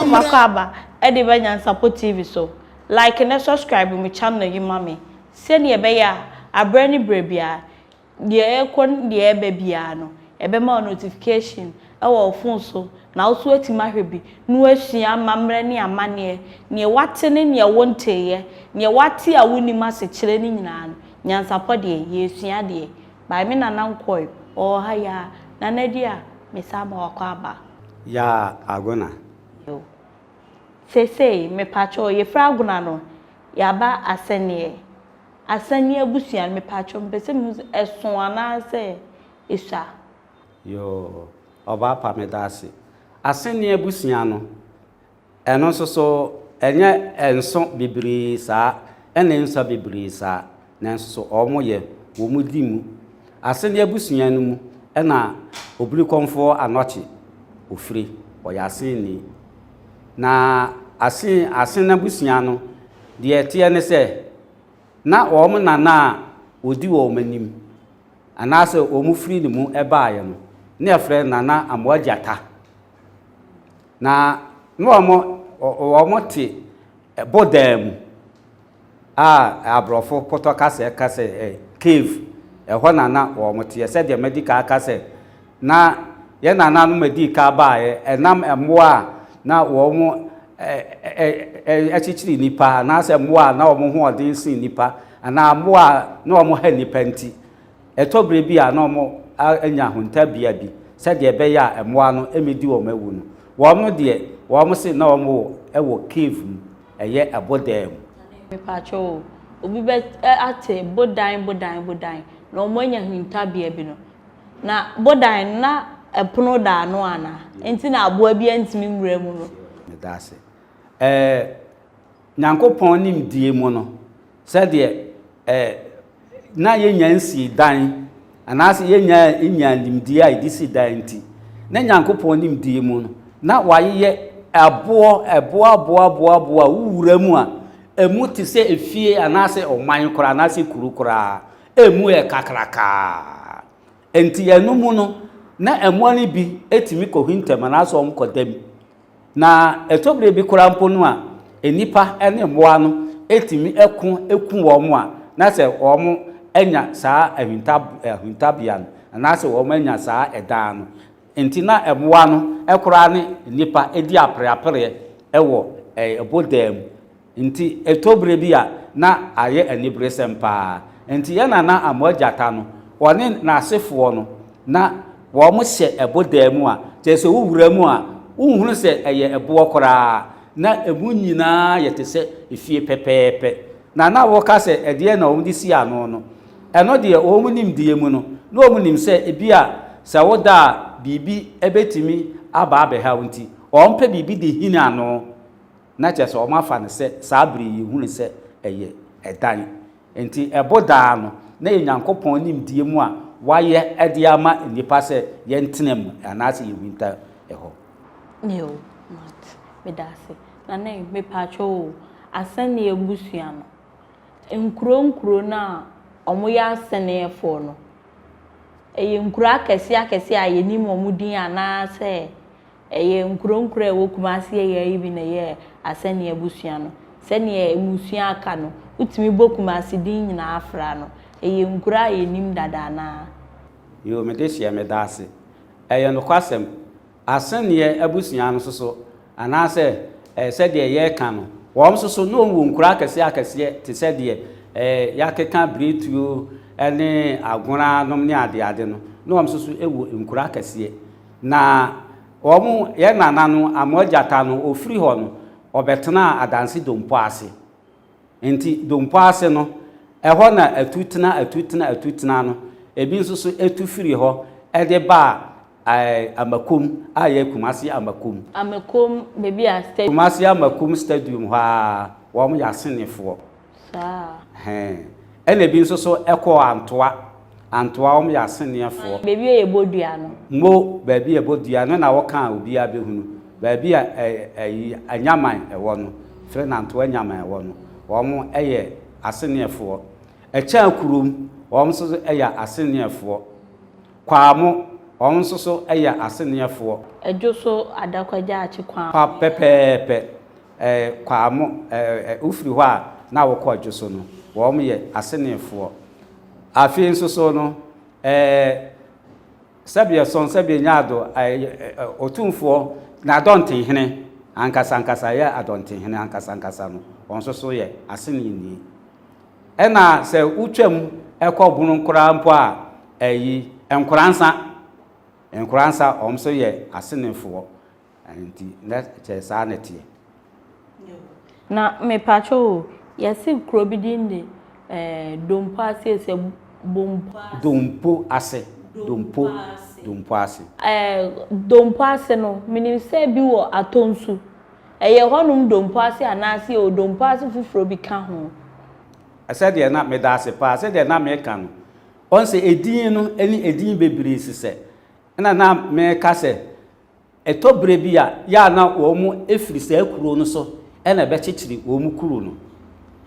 Amammerɛ. Akwaaba de ba Nyansapo TV so. Like na subscribe me channel yi ma me sɛdeɛ ɛbɛyɛ a aberɛ ne berɛ biara deɛ ɛrekɔ ne deɛ ɛreba biara no ɛbɛma wo notification wɔ wo phone so na wo nso woatumi ahwɛ bi na woasua amammerɛ ne amanneɛ, deɛ woate ne deɛ wonteeɛ, deɛ woate a wonnim asekyerɛ no nyinaa no, Nyansapɔ deɛ yɛresua adeɛ. By me Nana Nkoy, ɔwɔ ha yi ara. Nana di a, mesan ma wakɔ aba. Yaa Agona. Yo. Seesei, mepakyɛw, yɛfiri Agona no, yɛaba Asɛneɛ. Asɛneɛ abusua no, mepakyɛw, mepɛ sɛ mehu sɛ ɛso anaasɛ esua? Yoo, ɔbaa pa meda ase. Asɛneɛ abusua no, Ɛno nso so, ɛnyɛ ɛnso bebree saa, ɛna ɛnsua bebree saa, nanso so wɔyɛ, wɔdi mu. Asene abusua no mu na Obirikɔmfoɔ Anɔkye ɔfiri, ɔyɛ Asenni. Na Asen, Asen abusua no, deɛ ɛteɛ ne sɛ, na wɔn nana a ɔdi wɔn anim, anaasɛ wɔfiri ne mu baeɛ no, na yɛfrɛ no Nana Amoah Gyata. Na na wɔn wɔn te bodan mu a aborɔfo potɔ kasa ka sɛ ɛ cave. Ɛhɔ na na wɔn teɛ. Sɛdeɛ madi kan aka sɛ na yɛn nananom adi kan baeɛ ɛnam mmoa a na wɔn kyekyere nnipa anaasɛ mmoa a na wɔn ho ɔden sen nnipa anaa mmoa a na wɔn ha nnipa nti. Ɛtɔ berɛ bi a na wɔanya huntabea bi sɛdeɛ ɛbɛyɛ a mmoa no mmɛdi wɔn awu no. Wɔn deɛ, wɔn se na wɔn wɔ wɔ cave mu, ɛyɛ ɛbodan mu. Mepaakyɛw o, obi bɛ ate bodan bodan bodan na wɔn anya huntabea bi no, na bodan no na ɛpono da ano anaa? Nti na aboa biara ntumi nwura mu no. Meda ase. Ɛɛ, Nyankopɔn nimdie mu no, sɛdeɛ ɛ, na yɛnnya nsii dan, anaasɛ yɛnnya nyaa nimdeɛ a yɛde si dan nti, na Nyankopɔn nimdeɛ mu no, na wayeyɛ ɛboɔ, ɛboɔ aboɔ aboɔ aboɔ a wowura mu a, ɛmu te sɛ efie anaasɛ ɔman koraa, anaasɛ kuro koraa, ɛmu yɛ kakrakaa. Enti ɛno mu no, na mmoa no bi tumi kɔhintam anaasɛ wɔkɔda mu. Na ɛtɔ berɛ bi koraa mpo no a, nnipa ne mmoa no tumi ko ku wɔn a, na sɛ wɔanya saa ahinta ahintabea no, anaasɛ wɔanya saa ɛdan no. Nti na mmoa no koraa ne nnipa di apereapereɛ wɔ ɛbodan mu. Enti ɛtɔ berɛ bi a na ayɛ aniberesɛm pa ara. Enti yɛn nana Amoah Gyata no, ɔne n'asefoɔ no, na wɔhyɛ ɛbodan mu a, kyerɛ sɛ wowura mu a, wonhunu sɛ ɛyɛ ɛboɔ koraa. Na ɛmu nyinaa yɛ te sɛ efie pɛpɛɛpɛ. Na na wɔka sɛ ɛdeɛn na wɔde si ano no, ɛno deɛ wɔn nimdeɛ mu no, na wɔnim sɛ ebia sɛ woda a biribi bɛtumi aba abɛha wo nti, wɔpɛ biribi de hini ano. Na kyerɛ sɛ wɔafa no sɛ saa bere yi yɛhunu sɛ ɛyɛ ɛdan. Enti ɛbo daa no, na ɛyɛ Nyankopɔn nimdeɛ mu a wayɛ de ama nnipa sɛ yɛntena mu anaasɛ yɛnhinta hɔ. Yoo, mate. Meda ase. Nana ei, mepaakyɛw o, Asɛnneɛ abusua no, nkuro nkuro no a wɔyɛ asɛnneɛfoɔ no, ɛyɛ nkuro akɛseɛ akɛseɛ a yɛnim wɔn din anaasɛ Ɛyɛ nkuro nkuro a ɛwɔ Kumasi ɛyɛ yi bi na ɛyɛ Asɛnni abusua no. Sɛdeɛ mmusua aka no, wotumi bɔ Kumasi din nyinaa fra no. Ɛyɛ nkuro a yɛnim dada anaa? Yoo me dehyeɛ meda ase. Ɛyɛ nokwasɛm, Asenneɛ abusua no nso so, anaasɛ ɛɛ sɛdeɛ yɛreka no, wɔn nso so na wɔn wɔ nkuro akɛseɛ akɛseɛ te sɛ deɛ ɛɛ yɛakeka Biretuo ne Agona nom ne adeade no, na wɔn nso so wɔ nkuro akɛseɛ. Na wɔn, yɛn nana no, Amoah Gyata no, ɔfiri hɔ no, ɔbɛtenaa Adanse Dompo ase. Nti Dompo ase no, ɛhɔ na atutena, atutena, atutena no, ebi nso so tu firii hɔ de baa ɛɛ Amakom a ɛyɛ Kumasi Amakom. Amakom, baabi a stadium. Kumasi Amakom stadium hɔ ara, wɔn yɛ Asenefoɔ. Saa. Ɛhɛn. Ɛna ebi nso so kɔɔ Antoa. Antoa, wɔn yɛ Aseneɛfoɔ. Baabi a yɛbɔ dua no. Mo, baabi a yɛbɔ dua no na wɔka a obiara bɛhunu. Baabi a ɛ, ɛyi, Anyaman wɔ no, frɛ no Antoa Anyaman wɔ no, wɔn yɛ Aseneɛfoɔ. Ɛkyɛn kurom, wɔn nso yɛ Aseneɛfoɔ. Kwamo. Wɔn nso so yɛ Aseneɛfoɔ. Ɛdwo so Adakwa Gyaakye Kwamo. Pa pɛpɛɛpɛ. Ɛɛ Kwamo, ɛɛ wofiri hɔ a na wokɔ Ɛdwo so no, wɔn yɛ Aseneɛfoɔ. Afei nso so no, ɛɛ sɛdeɛ Sɔn sɛdeɛ Nyaado, ɛɛ Otumfoɔ, n'Adɔntenhene ankasa ankasa, ɛyɛ Adɔntenhene ankasa ankasa no, wɔn nso so yɛ Aseneɛni. Ɛna sɛ wotwam kɔ bono koraa mpo a, ɛyi, Nkoransa, Nkoransa wɔn nso yɛ Asenefoɔ. Nti na kyerɛ saa na ɛteɛ. Na mepakyɛ o, yɛse kuro bi din de eh, Dompo ase sɛ Bompo ase. Dompo ase, Dompo, Dompo ase. Eh, Dompo ase no, menim sɛ bi wɔ Atonsu. Ɛyɛ hɔnom dompo ase anaase yɛwɔ dompo ase foforɔ bi ka ho? Sɛdeɛ na, meda ase paa, sɛdeɛ na meka no, ɔn sɛ edin no ne edin bebree sesɛ. Ɛna na meka sɛ, ɛtɔ berɛ bi a, yɛ a na wɔn firi saa kuro no so na ɛbɛkyekyere wɔn kuro no.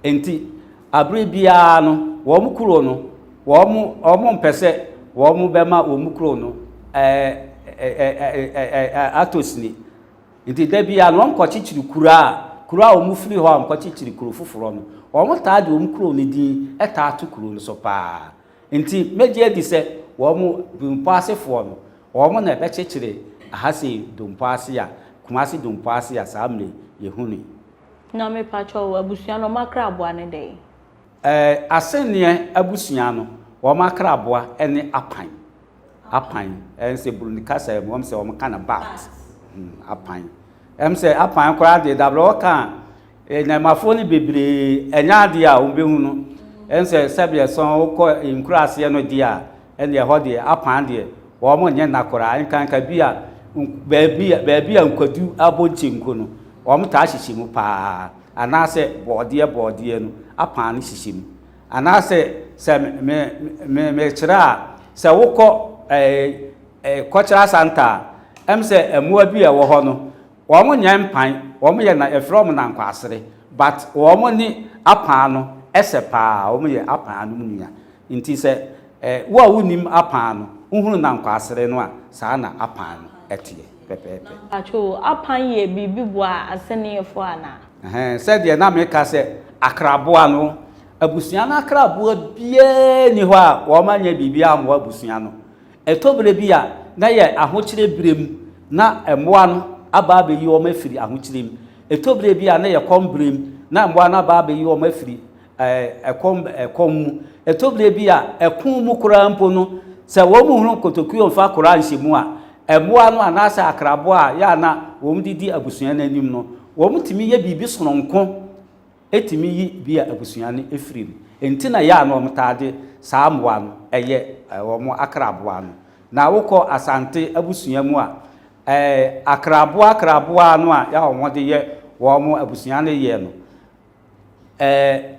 Enti, aberɛ biara no, wɔn kuro no, wɔn, wɔn mpɛ sɛ wɔn bɛma wɔn kuro no ɛɛ, ɛɛ, ɛɛ, atɔ sini. Nti da biara no wɔkɔkyekyere kuro a, kuro a wɔfiri hɔ a wɔkɔkyekyere kuro foforɔ no, wɔtaa de wɔn kuro no din taa to kuro no so pa ara. Nti mɛgye adi sɛ wɔn Dompo asefoɔ no, wɔn na ɛbɛkyekyere aha sei Dompo ase a, Kumasi Dompo ase a saa mmerɛ yi yɛhu no yi. Na mepakyɛw, abusua no wɔn akraboa ne dɛn? Ɛɛ Asenneɛ abusua no, wɔn akraboa ne apan. Apan, ɛn sɛ Buroni kasa mu, wɔn sɛ wɔn ka no bat. Hmm, apan. Ɛm sɛ apan koraa deɛ, dabrɛ wɔka a, nnɛmafoɔ no bebree, ɛnyɛ adeɛ a wɔn bɛhu no. Ɛn sɛ sɛdeɛ sɔn wokɔ nkuraseɛ no deɛ a, ɛnneɛ ɛhɔ deɛ, apan deɛ, wɔn nyɛ nna koraa. Nkanka bi a, baabi a, baabi a nkwadu abɔ nkyenku no, wɔn taa hyehyɛ mu paa. Anaasɛ bɔɔdeɛ bɔɔdeɛ no, apan no hyehyɛ mu. Anaasɛ sɛ me me mekyerɛ a, sɛ wokɔ ɛɛ ɛɛ Cultural Centre a, ɛm sɛ mmoa bi a ɛwɔ hɔ no, wɔn nyɛ mpan, wɔn yɛ na yɛfrɛ wɔn nankwasere, but wɔn ne apaa no ɛsɛ paa, wɔn yɛ apaa no mu nua. Nti sɛ ɛ wo a wonnim apaa no, wohunu nankwasere no a, saa na apaa no ɛteɛ pɛpɛɛpɛ. Mpakyɛw, apan yɛ biribi boa asɛnniɛfoɔ anaa? Ɛhɛn, sɛdeɛ na meka sɛ akraboa no, abusua no akraboa biara nni hɔ a wɔanyɛ biribi ammoa abusua no. Ɛtɔ berɛ bi a, na yɛ ahokyerɛ berɛ mu na mmoa no aba abɛyi wɔn afiri ahokyerɛ mu. Ɛtɔ berɛ bi a, na yɛ kɔm berɛ mu na mmoa no aba abɛyi wɔn afiri ɛkɔm ɛkɔm mu. Ɛtɔ berɛ bi a, ɛko mu koraa mpo no, sɛ wɔhunu kotokuo mfa koraa nhyɛ mu a, mmoa no anaasɛ akraboa a yɛ a na wɔde di abusua no anim no, wɔtumi yɛ biribi sononko tumi yi bi a abusua no firi mu. Enti na yɛ a na wɔtaa de saa mmoa no yɛ wɔn akraboa no. Na wokɔ Asante abusua mu a, akraboa akraboa no a yɛ a wɔde yɛ wɔn abusua no yɛ no, Ɛɛ,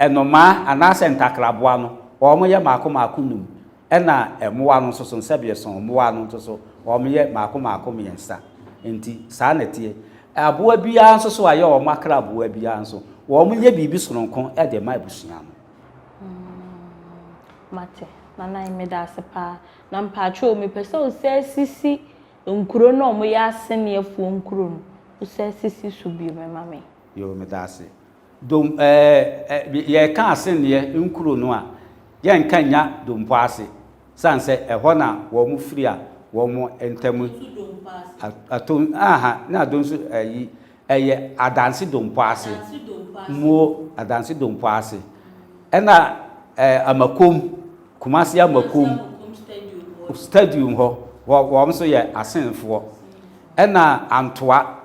nnomaa anaasɛ ntakraboa no, wɔyɛ mmaako mmaako num, ɛna mmoa no nso so, nsɛbeɛsɔn, mmoa no nso so, wɔyɛ mmaako mmaako mmiɛnsa. Enti, saa na ɛteɛ. Aboa biara nso so a ɛyɛ wɔn akra aboa biara nso, wɔyɛ biribi sononko de ma abusua no. Mm, mate. Nana, meda ase paa. Na mpakyɛw, mepɛ sɛ wo sisi nkuro no a wɔyɛ aseneɛfoɔ nkuro no, wo sɛ sisi so bio ma me. Yoo medaase. Dom ɛɛ yɛreka asenneɛ nkuro no a, yɛnka nnya Dompo ase, sane sɛ ɛhɔ na wɔn firi a wɔn ntam ato aha na ado nso ɛyi ɛyɛ Adanse Dompo ase, muo Adanse Dompo ase, ɛna ɛɛ Amakom, Kumasi Amakom stadium hɔ, wɔn nso yɛ asenfoɔ, ɛna Antoa.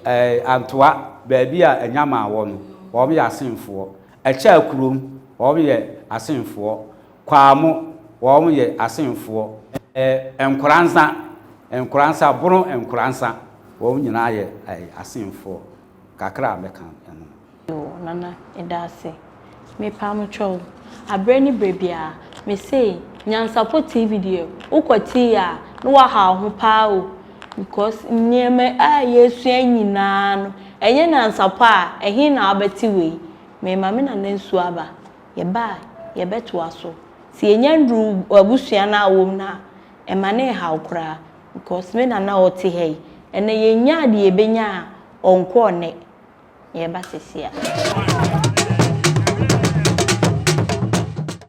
Ɛɛ Antoa, baabi a Anyamaa wɔ no, wɔn yɛ Asenfoɔ. Ɛkyɛɛ kurom, wɔn yɛ Asenfoɔ. Kwaamo, wɔn yɛ Asenfoɔ. Ɛɛ Nkoranza, Nkoranza, Bono Nkoranza, wɔn nyinaa yɛ Asenfoɔ. Kakra a mɛka no no. Yoo Nana medaase. Mepamokyɛw, aberɛ ne berɛ biara, mese Nyansapɔ TV deɛ wokɔ tie a na wahaw ho paa o because nneɛma a yɛsua nyinaa no ɛnyɛ nyansapɔ a ɛhe na wobɛte wei? Mema me nana nsuo aba, yɛba a yɛbɛtoa so. Sɛ yɛnya nnuru w'abusua no a wowɔ mu no a. Ɛma no nhaw koraa because me nana a ɔte ha yi, ɛnnɛ yɛnyaa deɛ yɛbɛnya a, ɔnkɔɔ nnɛ. Yɛreba seesei a.